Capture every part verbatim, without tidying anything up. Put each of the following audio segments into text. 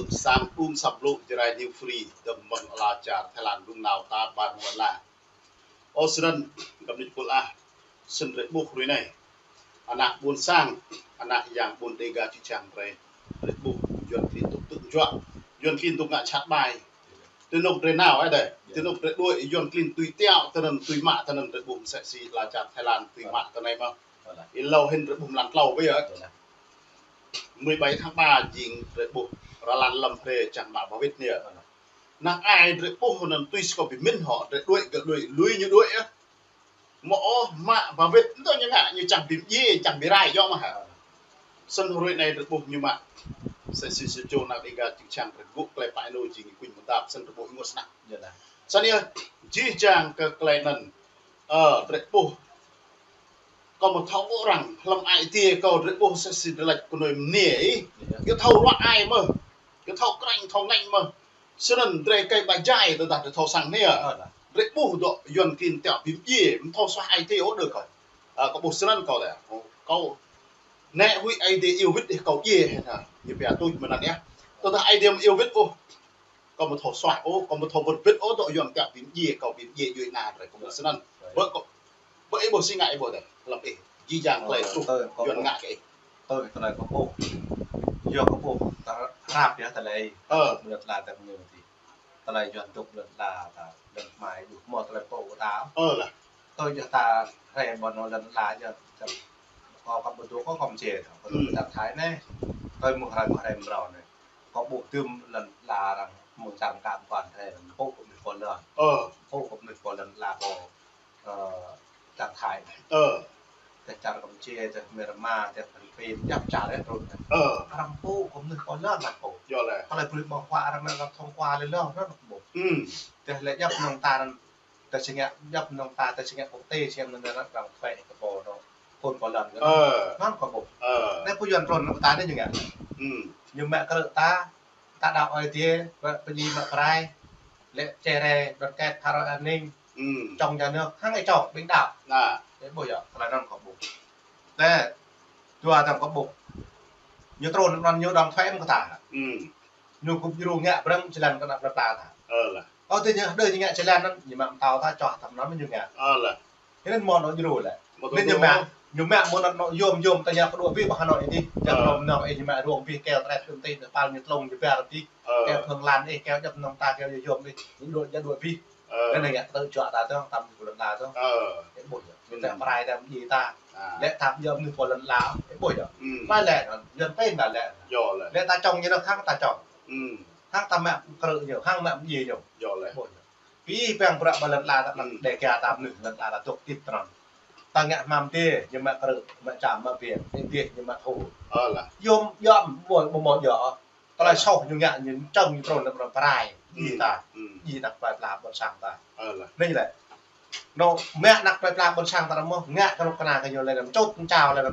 Sang ƀum săp blŭ Jrai New Free, dơ̆ng mơ̆ng ala čar Thái Lan rŭng nao ta ƀar mơ̆n lah. Ơ, snăn, găp nit pul ah, snăn drei ƀuh hrơi anai. Ană ƀuôn sang, ană yang ƀuôn Đêga čư̆ čang drei, drei ƀuh Yuăn klin tŭk tŭk juă, Yuăn klin tŭk ngă čăt ƀai. Tơnŭk drei nao ai dêh, tơnŭk drei đuĕ, Yuăn klin tui tiŏ, tơnăn tui mă, tơnăn drei ƀuh msĕ si ala čar Thái Lan tui mă tơ anai mơh. Ih lâo hĭn drei ƀuh mlan tlâo bĕ yơh. Mười bảy tháng ba jing drei ƀuh rơlan lăm hrê čang mă ba wĭt anai. Năng ai drei ƀuh anăn tui si kâo bi mĭn hŏ, drei đuĕ gơ̆ đuĕ, lui ñu đuĕ yơh. Mơ̆ ôh mă ba wĭt, ntô ñu ngă, ñu čang bi mdjiê, čang bi rai yơh mơh hă. Snăn hrơi anai drei ƀuh ñu mă. Msĕ si sa čô ană Đêga čư̆ čang drei gŭ klei pă ênô jing kuñ mơdap, snăn drei ƀuh ênguôt snăk. Snăn yơh, jih jang kơ klei anăn, ơ, drei ƀuh. Kâo mơ̆ thâo ƀuh arăng, hlăm ai tiê kâo drei ƀuh msĕ si drei lač kơ nui mniê ih. Kơ thâo ruă ai mơh. Kơ thâo krĕng, thâo ngĕng mơh. Snăn drei kơ ba jai tơdah drei thâo sang anai. Drei ƀuh dŏ Yuăn klin tiŏ bi mdjiê, mthâo suaih ai tiê ôh đơ kâo. Ơ, kâo ƀuh snăn kâo dêh. Kâo nĕ huĭ Aê Diê iâu wĭt ih kâo djiê hĕ hă. Ñu pia tuč mơ̆ng anăn yơh. Tơdah Aê Diê mơ̆ iâu wĭt ôh. Kâo mơ̆ thâo suaih ôh, kâo mơ̆ thâo wơr bĭt ôh, dŏ Yuăn tiŏ bi mdjiê, kâo bi mdjiê djuê ana drei kâo ƀuh snăn. Bơ kâo, bơ ih ƀuh si ngă ih ƀuh dêh, hlăm ih. Jih jang klei truh Yuăn ngă kơ ih. Tơ, tơlơi kâo ƀuh. Yua kâo ƀuh, ta rap yơh tơlơi. Ơ. Ƀuh lăn ala ta mơ̆ ti. Tơlơi Yuăn dŏ lăn ala ta, lăn mai, ƀuh mơ̆ tơlơi pô ta. Ơ lah. Tơ yơh ta hrê ƀôn lăn ala yơh, kâo kâo ƀuh dŏ kâo kâo mčê, kâo dŏ ta Thái anai. Tơ mơ̆ hrê mơ̆ hrê mrâo anai. Kâo ƀuh tơm lăn ala arăng mơ̆ng čar kăm păn hrê, pô kơ mnuih pô lăn. Ơ. Pô kơ mnuih pô lăn ala kâo, ơ, čar Thái anai. Ơ. Tơ čar Kampuchia, tơ Myanmar, tơ Philippin, djăp čar yơh trŭn anai. Ơ. Arăng pô kơ mnuih pô lăn arăng pô. Yơh lĕ. Tơlơi pơlih ƀơ̆ng huă arăng anăn arăng thông qua lĕ lŏ, anăn kâo ƀuh. Hm. Tơ lĕ djăp mơnơ̆ng ta anăn, tơ si ngă, djăp mơnơ̆ng ta, tơ si ngă quốc tế, si ngă mơnơ̆ng arăng thuê kơ pô anăn. Phun pô lăn kơ anăn. Ơ. Anăn kâo ƀuh. Ơ. Anai pô Yuăn trŭn anăn ta anai ñu ngă. Hm. Ñu mă krư̆ ta, ta đaŏ Aê Diê, pơ-, pơñi mă prai, lĕ čê rai, đoàn kết, phara aning, hm, čŏng nhà nước, hăng ih čŏng, ƀing đaŏ. Nah. Ih ƀuh yơh, tơlơi anăn kâo ƀuh. Tơ, dua tăm kâo ƀuh. Ñu trŭn anăn ñu đóng thuế mơ̆ng kơ ta. Hm. Ñu kŭp djru ngă brăng jơlan kơ ană plei pla ta. Ơ lah. Ơ, tơ ñu, đơ ñu ngă jơlan anăn, ñu mă mtao ta čoh tăm anăn ñu ngă. Ơ lah. Anăn mơ̆ anŏ djru lĕ. Anăn ñu mă, ñu mă mơ̆ anŏ yôm yôm ta ñu kơ đuaĭ abih ƀơi Hà Nội dih. Ñu kơ đuaĭ mơnơ̆ng ih ñu mă ruông abih kơ trĕt tơm tih, pal ñu tlông ñu ƀar dih. Kơ phung lan ih, kơ djăp mơnơ̆ng ta kơ yôm abih. Ñu đuaĭ djăp đuaĭ abih. Anăn ñu ngă tơ čuă ta tơ, tăm pô lăn ala tơ. Ih ƀuh yơh. Ñu tơ prai ta mdjiê ta. Lĕ ta yôm mnuih pô lăn ala. Ih ƀuh yơh. Mă lĕ anăn, Yuăn pên ta lĕ. Lĕ ta čŏng ñu anăn hăng ta čŏng. Hăng ta mă krư̆ ñu, hăng mă mdjiê ñu. Ih ƀuh yơh. Pih păng prăk ƀơi lăn ala ta, lăn Đêga ta mnuih lăn ala ta dŏ tĭp tơnăn. Ta ngă hmam tê, ñu mă krư̆, mă čam, mă biêng, tê biêh, ñu mă thô. Ơ lah. Yôm, yôm, ƀu, ƀu mơ̆ yơh. Tơlơi soh ñu ngă, ñu čŏng ñu trŭn lăm prai. Djai ta. Djai ta plei pla ƀôn sang ta. Ơ lah. Anai lĕ. Anŏ mă ană plei pla ƀôn sang ta mơ̆, ngă kơnuk kơna kơ ñu lĕ, čŭt čao lĕ.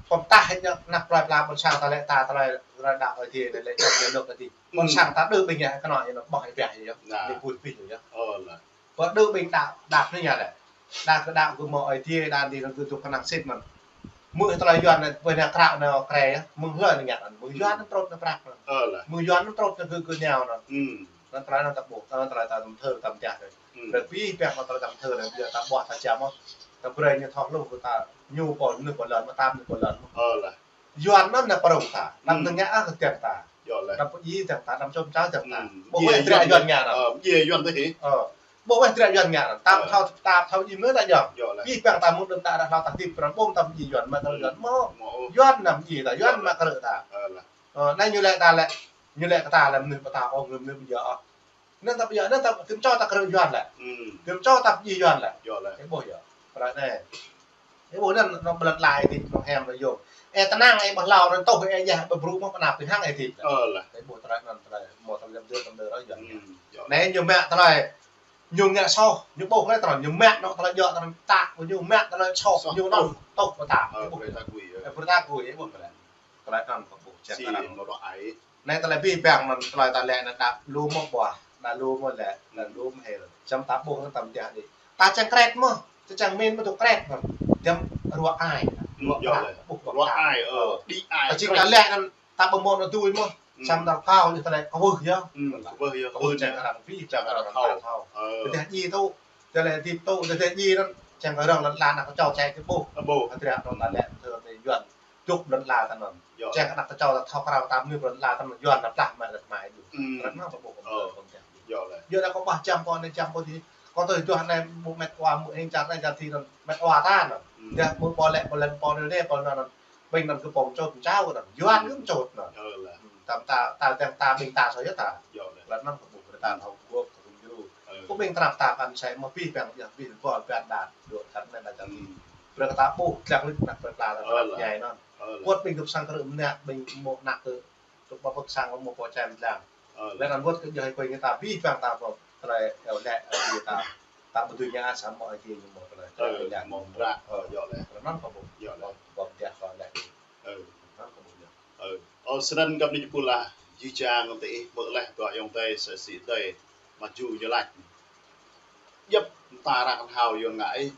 Pơm tah ñu ană plei pla ƀôn sang ta lĕ, ta tơlơi, tơlơi đaŏ Aê Diê lĕ, čŏng ñu lŏk Aê Diê. Ƀôn sang ta đơ ƀing ñu kơ anŏ ñu ƀơ̆ng ih biă ñu. Ñu pui pih ñu. Ơ lah. Ƀơ đơ ƀing đaŏ, đaŏ anai ñu lĕ. Đaŏ kơ đaŏ kơ mơ̆ Aê Diê, đaŏ anai kơ dŏ kơnang sĭt mơ̆n. Mơ̆ tơlơi Yuăn anai, ƀơi anai krao anai krê, mơ̆ng hlơi anai ngă anăn. Mơ̆ng Yuăn anăn trŭn anăn prăk anăn. Ơ lah. Mơ̆ng Yuăn anăn trŭn anăn gơ̆ gơ̆ nao anăn. Anăn tơlơi anăn ta ƀuh, anăn tơlơi ta tăm thơ tăm tiah anai. Lĕ pih păng kơ tơlơi tăm thơ anai, ƀiă ta ƀuh ta čăm mơ̆. Ta brơi ñu thâo hluh kơ ta, ñu pô, ñu pô lăn, mơtam ñu pô lăn. Ơ lah. Yuăn anăn nao prŏng ta, năm nao ngă ah kơ tian ta. Yơh lĕ. Năm pơjing tian ta, năm čŏm čao tian ta. Ƀuh weh dră Yuăn ngă anăn. Ơ, djai Yuăn tơ hĭ. Ơ. Ƀuh weh dră Yuăn ngă anăn. Tam thâo, tam thâo djai mơ̆ ta yơh. Yơh lĕ. Pih păng ta mŭt đưm đă ră hlâo ta tĭp pran ƀuh tam djai Yuăn, mă tơlơi Yuăn mơ̆. Yuăn năm djai ta, Yuăn mă krư̆ ta. Ơ, anai ñu lĕ ta lĕ, ñu lĕ kơ ta lĕ mnuih pơtao ôh, mnuih pơjing ôh. Anăn ta ƀiă, anăn ta tĭm čô ta krư̆ Yuăn lĕ. Tĭm čô ta pơjing Yuăn lĕ. Ih ƀuh yơh. Pơrai anai. Ih ƀuh anăn, anŏ ƀơi lăn ala ih dih, anŏ hiam anŏ yôm. Ih tơnang ih ƀuh hlâo anăn tuh ih yơh, ƀuh brŭ mơ̆ pơnap ih hăng ih dih. Ơ lah. Ih ƀuh tơlơi anăn tơlơi, mơ̆ tơlơi djăp dơ̆ tơlơi ră Yuăn. Anai ñu mă tơlơi, ñu ngă soh, ñu ƀuh lĕ tơlơi, ñu mă anŏ tơlơi djŏ tơlơi ta, ñu mă tơlơi soh, ñu anŏ tuh pơta. Ih ƀuh. Pơta kui, ih ƀuh tơlơi. Tơlơi anăn kâo ƀuh čang arăng. Anai tơlơi pih păng anăn tơlơi ta lĕ anăn đaŏ lu mơ̆ ƀuh, đaŏ lu mơ̆ lĕ, đaŏ lu mơ̆ hil. Čăm ta ƀuh anăn tăm tiah dih. Ta čang krĕt mơ̆, ta čang mĭn mơ̆ tŭ krĕt mơ̆. Djăm ruă ai. Ruă ai, ơ, đĭ ai. Ta čing ta lĕ anăn ta ƀu mơ̆ anŏ tui mơ̆. Samơ̆ ta phao ñu tơlơi kwưh yơh. Kwưh yơh, kwưh čang arăng ƀu, čang arăng thâo. Tơdah djai tŭ, tơlơi hơdip tŭ, tơdah djai anŭn, čang arăng lŏn ala ană kơčô čai kơ ƀuh. Ƀuh. Hơdră anŭn ta lĕ, tơlơi Yuan dŏ lŏn ala ta anŭn. Čang ană kơčô ta thâo krao ta mơ̆ng lŏn ala ta anŭn, Yuan ta plah mă lĕ mai djơ̆. Ră anŭn kơ ƀuh. Yua dah kơ ƀah jăm pô anai jăm pô adih. Kơ tơlơi juăt anai ƀu met wa mơ̆ hing čar anai čar adih anŭn met wa ta anŭn. Dah ƀu ƀu lĕ ƀu lĕ pô anai pô anŭn. Ƀing anŭn kơ pô čôt čao anŭn. Yuan kơ čôt anŭn. Ta, ta, ta, ta, ƀing ta soh yơh ta. Ră anŭn kơ ƀuh ta thâo kơ ƀuh kơ ƀuh jru. Kơ ƀing ta ta kan sai mơ̆ ƀing ƀing yơh ƀing ƀu ƀing đa dŏ čar anai čar adih. Brơi kơ ta ƀuh, dlăng lip ană plơi pla ta anŭn. Wơ̆t ƀing gơ̆p sang krư̆ mơnă, ƀing mơ̆ ană kơ tŭk ƀă pơ̆k sang mơ̆ pô čem dlăng. Lĕ anŭn wơ̆t kơ jơhai kơ ñu ta ƀing ƀing ta pô tơlơi eo lĕ, ơ, ta, ta ƀu dưi ngă samơ̆ ơ, ñu mơ̆ tơlơi. Mơ̆ prăk, yơh lĕ. Ră anŭn kơ ƀuh. Yơh lĕ. Ƀuh ƀiă kơ lĕ. Ră anŭn kơ ƀuh yơh. Ơ, snăn găp anai jơpul lah, jih jang tơ ih mơ̆ leh dua ayŏng adơi, sa si adơi, mă jŭ ñu lač. Djŏp mơta arăng hao Yuan ngă ih.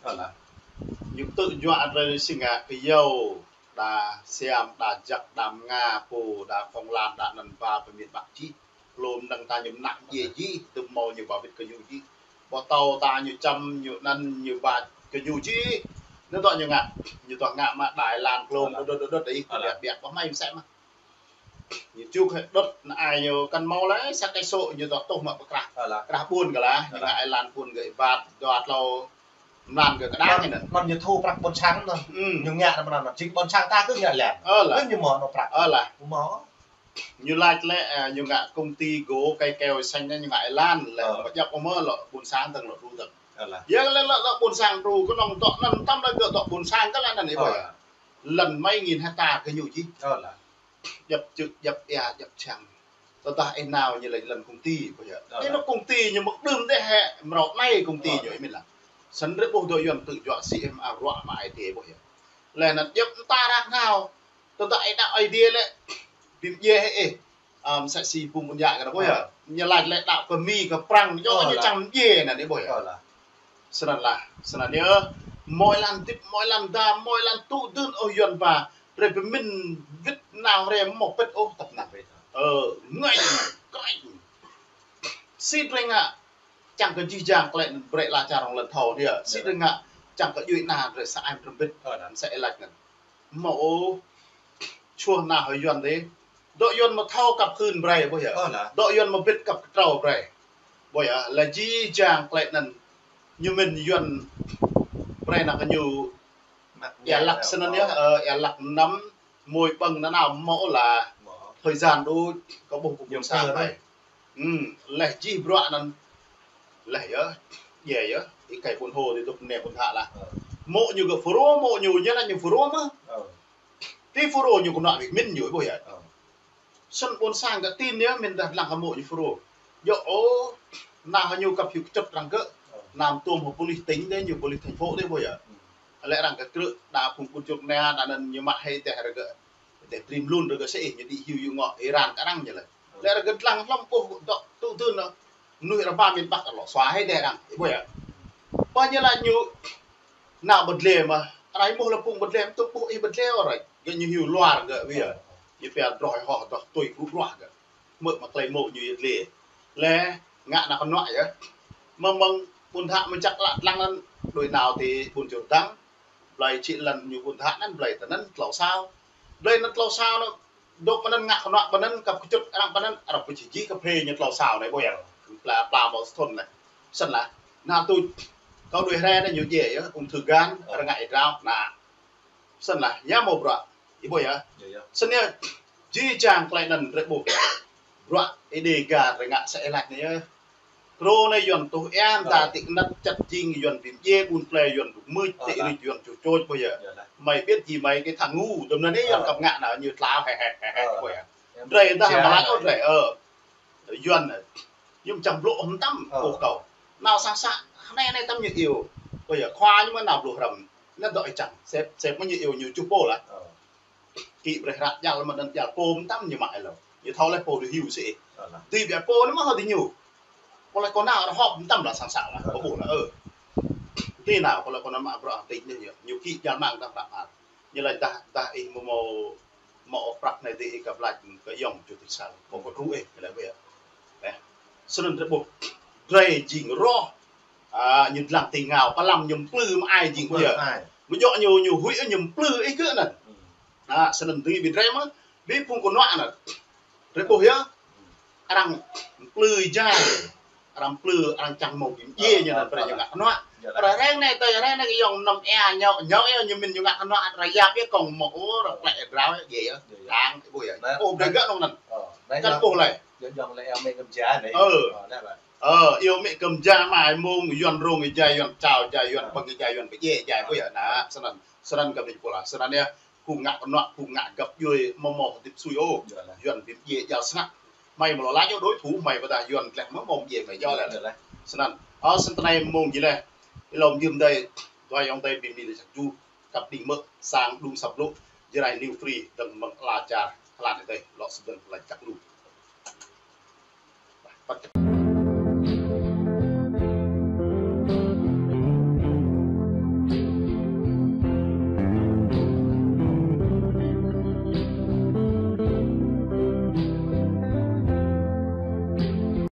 Ñu tŭ juă drơi si ngă kơ yâo, đa Siam, đa Jăk, đa Mnga, pô, đa Kông Lan, đa anăn ba pơ miền Bắc jih. Lŏm năng ta ñu mơnă djai jih, tơm mâo ñu ba bĭt kơ ñu jih. Ƀu tâo ta ñu čăm, ñu anăn, ñu ba kơ ñu jih. Ñu dŏ ñu ngă, ñu dŏ ngă mă đai lan klông, đơ̆t, đơ̆t, đơ̆t, đơ̆t, ih, ƀiă, ƀiă, ƀu hmâo mơsĕ mă. Ñu čuk hĕ đŭt, anai ñu kăn mâo lĕ, sa kơ sô ñu dŏ tuh mă pơkrah. Krah ƀuôn kơ lah, ñu ngă ai lan ƀuôn gơ̆ ih ƀat, dua tlâo mlan gơ̆ kơđang anŭn. Anŭn ñu thu prăk ƀôn sang anŭn. Ñu ngă anŭn anŭn, jing ƀôn sang ta kơ ngă lĕ. Kơ ñu mâo anŭn prăk. Mâo. Ñu lač lĕ, ơ, ñu ngă công ty gỗ cây keo xanh anŭn ñu ngă ai lan lĕ, ƀu djŏp ôh mơ̆ lŏ ƀôn sang tơ̆ng lŏ đru tơ̆ng. Yơh lĕ lŏ, lŏ ƀôn sang đru kơnơ̆ng dŏ anŭn tăm lĕ gơ̆ dŏ ƀôn sang kơ lĕ anŭn ih ƀuh yơh. Lăn mơi nghìn hecta kơ ñu jih. Djŏp čư̆, djŏp ia, djŏp čang. Tơdah ih nao ñu lĕ lăn công ty, ƀuh yơh. Ih nao công ty ñu mơ̆ng đưm dêh hĕ, mrâo anai công ty ñu ih mĭn lah. Snăn rơ̆ ƀuh dŏ Yuan tŭ juă si ih mă bruă mă ai tiê, ƀuh yơh. Lĕ anŭn djŏp mơta arăng hao. Tơdah ih đaŏ ai tiê lĕ, ƀing djai hĕ ih. Ăm, sa si pung ƀun yă kơ anŭn, ƀuh yơh. Ñu lač lĕ đaŏ kơ Mi, kơ Prăng, djŏ ñu čang djai anŭn ih ƀuh yơh. Snăn lah, snăn yơh. Mâo ai lan tĭp, mâo ai lan da, mâo ai lan tŭ dưn ôh Yuan ba. Brơi pơmĭn wĭt nao hrĕ mâo pĭt ôh tăp năng. Ơ, ngă, krĕng. Si drơi ngă, čang kơ jih jang klĕ brơi ala čar rŏng lăn thâo anai. Si drơi ngă, čang kơ djuai ană drơi sa ai rơmbit. Sa ai lač ngăn. Mâo ôh, čuh nao hơ Yuan dih. Dŏ Yuan mơ̆ thâo kăp hưn brơi, ƀuh yơh. Dŏ Yuan mơ̆ bĭt kăp kơtrâo brơi. Ƀuh yơh, lĕ jih jang klĕ anŭn. Ñu mĭn Yuan brơi nao kơ ñu. Ia lăk snăn yơh, ơ, ia lăk năm, môi ƀơ̆ng nanao mâo lah. Thời gian đôč, kơ ƀuh kơ ƀôn sang brơi. Leh jih bruă anŭn. Leh yơh, djai yơh, ih kơ ƀôn hô dih dŏ anai ƀôn tha lah. Mâo ñu gơ̆ Fulro, mâo ñu ñu lah ñu Fulro mơ̆. Ti Fulro ñu kơnŏ wĭ mĭn ñu ƀuh yơh. Snăn ƀôn sang gơ̆ tin yơh mĭn dah lăng kơ mâo ñu Fulro. Djŏ ôh, nao hơ ñu kăp hyu kơčŭt arăng gơ̆. Nao tuôm hơ police tỉnh dih, ñu police thành phố dih ƀuh yơh. Lĕ arăng gơ̆ krư̆, đa phung ƀun čuk anai, đa anŭn ñu mă hĕ dêh arăng gơ̆. Dêh trim lun arăng gơ̆ sĕ ih, ñu đĭ hyu yŭ ngŏ, Iran kơ arăng ñu lĕ. Lĕ arăng gơ̆ lăng hlăm ƀuh dŏ tŭ dưn anŭn. Mnuih arăng ba miền Bắc lŏ sua hĕ dêh arăng, ih ƀuh yơh. Pơ ñu lač ñu nao bơdle mơ̆, arăng ih mŭh lĕ phung bơdle, tŭ ƀuh ih bơdle ôh rĕč. Gơ̆ ñu hyu luar gơ̆ wĭ yơh. Ñu pia drơi hŏ dŏ tui gru bruă gơ̆. Mơ̆ mă klei mâo ñu yơh dle. Lĕ ngă nao kơnŏ yơh. Mơ̆ng mơ̆ng ƀun tha mơ̆ čăk lă lăng anŭn đuaĭ nao ti ƀun čô dăng. Blơi čih lăn ñu ƀun tha anŭn blơi tơ anŭn tlâo sao. Blơi anŭn tlâo sao anŭn dŏ mơ̆n anŭn ngă kơnŏ mơ̆n anŭn kăp kơčŭt arăng mơ̆n anŭn arăng pơčih jih kơ phê ñu tlâo sao anai ƀuh yơh. Pla, pla mâo sa thŭn anai. Snăn lah. Nao tui kâo đuaĭ hrĕ anai ñu djai yơh, ung thư gan, arăng ngă ai drao. Nă. Snăn lah, ya mâo bruă. Ih ƀuh yơh. Snăn yơh, jih jang klei anŭn drơi ƀuh. Bruă ih đe ga drơi ngă sa ih lač anai yơh. Krô anai Yuan tuh ian ta ti anăt čăt jing Yuan bi mdjiê ƀun plei Yuan dŭk mưč ti rĭč Yuan čuh čôč ƀuh yơh. Mơi ƀiă jing mơi kơ thâo ngu, dŭm anai Yuan kăp ngă nao ñu tlao hĕ hĕ hĕ hĕ ƀuh yơh. Drơi dah mă lač ôh drơi, ơ. Yuan, ñu mă čang blŭ hŏm tăm, ôh kâo. Nao sang sa, anai anai tăm ñu iâu. Ƀuh yơh, khua ñu mă nao blŭ hrăm. Anai dŏ ih čang, sĕp, sĕp mă ñu iâu ñu čuh pô lah. Kĭ brơi hră djăl mă anŭn djăl pô mơtam ñu mă ih lŏ. Ñu thâo leh pô dih hyu sĕ. Tui biă pô anŭn mă hŏ dih ñu. Pô leh kâo nao rơhŏp mơtam lah sang sa lah, pô ƀuh lah, ơ. Tui nao, pô leh kâo nao mă bruă tĭ ñu, ñu kĭ djăl mă mơtam hră mă. Ñu lač dah, dah ih mâo mâo Mă ôh prăk anai dih ih kơ blač kơ ayŏng Jutisan, ƀu kơ truh ih, kơ lĕ wĕ. Neh. Snăn drei ƀuh. Drei jing roh. A, ñu dlăng ti ngao, pơlăm ñu mplư mă ai jing ƀuh yơh. Mă djŏ ñu, ñu huĭ ñu mplư ih kơ anăn. A, snăn dih bi drei mơh, bi phung kơnuă anăn. Drei ƀuh yơh. Arăng mplư jai. Arăng mplư, arăng čang mâo bi mdjiê ñu anăn brei ñu ngă kơnuă. Arăng reng anai tơi, reng anai kơ ayŏng mnăm êa, ñu, ñu êa ñu mĭn ñu ngă kơnuă, arăng yap yơh kông mâo ôh, arăng klĕ drao yơh, djiê yơh. Arăng, ih ƀuh yơh. Ôh, brei gơ̆ nŏng anăn. Kăn ƀuh lei. Ơ, iâu mĕ kơm ja mai mông, Yuăn rông ih jai, Yuăn čao jai, Yuăn pơ̆ng jai, Yuăn pơdjai jai, ƀuh yơh. Neh, snăn, snăn kơ ƀing pô lah, snăn yơh. Phung ngă kơnuă, phung ngă găp djuê, mâo mâo hơdip sui ôh. Yuăn bi mdjiê jal snăk. Hmei mâo lŏ lač ôh đối thủ hmei ƀôdah Yuăn gleh mơh mâo mdjiê hmei jal leh. Snăn. Ơ, snăn tơ anai mông jih leh. Ih lŏ mjưh mdei, dua ayŏng adei bi mni lač jăk jŭ, kăp đĭng mơ̆, sang đŭng săp blŭ, Jrai New Free, dơ̆ng mơ̆ng ala čar, hlan adei, lŏ sơdơ̆ng lač jăk lu.